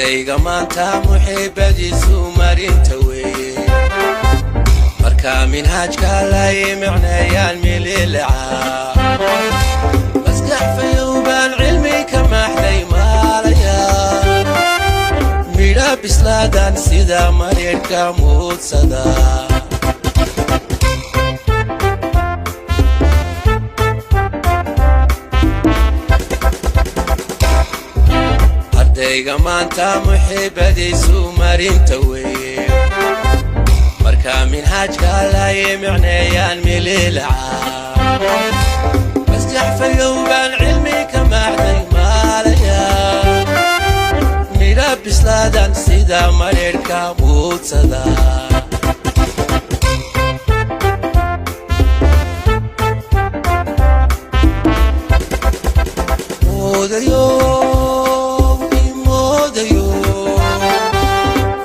Ardayga maanta muxiibadiisu marinta weeye. Marka minhaajka lay micneeyaan mililaca, maskax fayowbaan cilmi ka maaxday maalaya, midha bislaadan sida mareerhka muudsada. Ardayga maanta muxiibadiisu marinta weeye. Marka minhaajka lay micneeyaan mililaca, maskax fayowbaan cilmi ka maaxday maalaya, midha bislaadan sida mareerhka muudsada. Moodayo, imoodayo,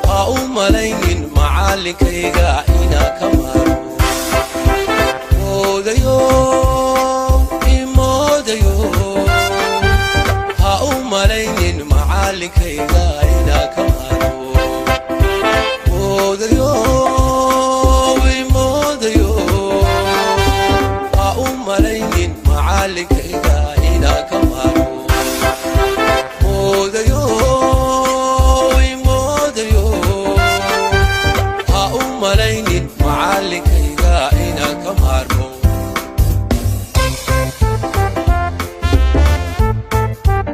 ha u malaynin macallinkayga inaa ka maarmo.